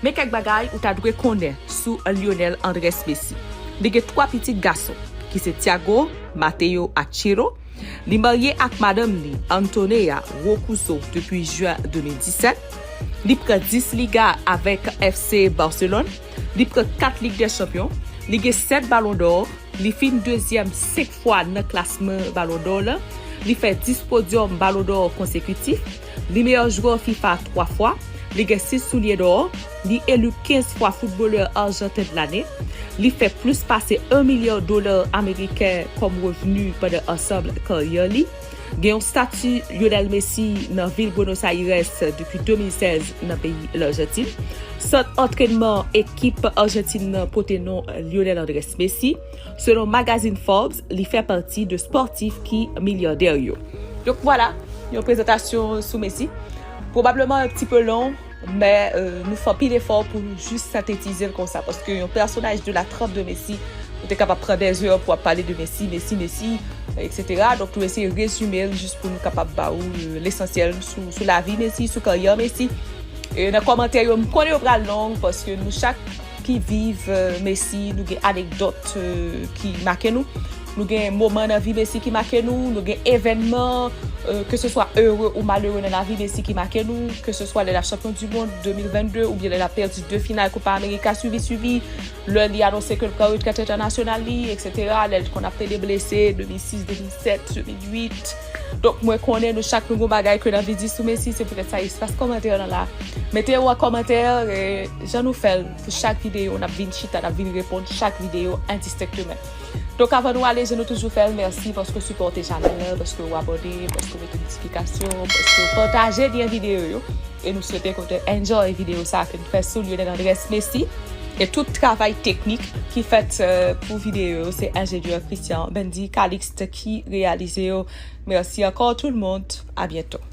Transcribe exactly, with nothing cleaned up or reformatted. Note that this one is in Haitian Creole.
Men kèk bagay ou ta dwe konnen sou Lionel Andrés Messi. Li gen twa pitit gason, ki se Thiago, Mateo ak Ciro. Li marye ak madanm li, Antonea Roccuzzo, depi jen de mil disèt. Li pran dis Liga avèk F C Barcelone. Li pran kat Lig dè Chanpyon. Li gen sèt Balon dò. Li fin dezyèm senk fwa nan klasman Balon dò la. Li fè dis podyòm Balon dò konsekitif. Li meyè jwè fifa twa fwa. Li gen sis soulye dò. Li eli kenz fwa foutbolè ajanten de lane. Li fè plis pase yon milya dola ameriken kòm revni pandan ansanm karyè li. Gen yon estati Lionel Messi nan vil Buenos Aires depi de mil sèz nan peyi Lajantin. Sant antrènman ekip Ajantin nan pote non Lionel Andrés Messi. Selon magazin Forbes, li fè pati de spòtif ki milyadè yo. Donk vwala, yon prezantasyon sou Messi. Pwobableman yon ti pe long, men euh, nou fè anpil efò pou nou jis sentetize l konsa, paske yon pèsonaj de la trempe de Messi, ou te kapab pran dè zè pou ap pale de Messi, Messi, Messi, etsetera. Donk nou eseye rezime l jis pou nou kapab ba ou euh, lesansyèl sou, sou lavi Messi, sou karyè Messi. E nan kòmantè yo, m konnen yo pral long, paske nou chak ki viv euh, Messi, nou gen anekdòt euh, ki make nou. Nou gen moman nan vi Messi ki make nou, nou gen evènman, euh, ke se swa ere ou malere nan lavi Messi ki make nou, ke se swa lè l ap chanpyon di mond de mil vennde oubyen lè l ap pèdi de final Copa America swivi swivi, lè li anonse ke l pran retrèt entènasyonal li, etsetera, lè l konn ap plede blese de mil sis, de mil sèt, de mil uit. Donk mwen konnen nou chak nou gon bagay ke n anvi di sou Messi, se poutèt sa espas kòmantè lan la. Mete yo an kòmantè, e jan nou fè l pou chak videyo, n ap vin chita, n ap vin reponn chak videyo endistenkteman. Donk avan nou ale, jan nou toujou fè l, mèsi paske w sipòte chanèl la, paske w abòne, paske w mete notifikasyon, paske w pataje lyen videyo yo. E nou swete ke w te enjoy videyo sa ke n fè sou Lionel Andrés Messi. E tout travay teknik ki fèt euh, pou videyo yo, se enjenyè Christian Bendy Calixte ki reyalize yo. Mèsi ankò tout le monde. À bientôt.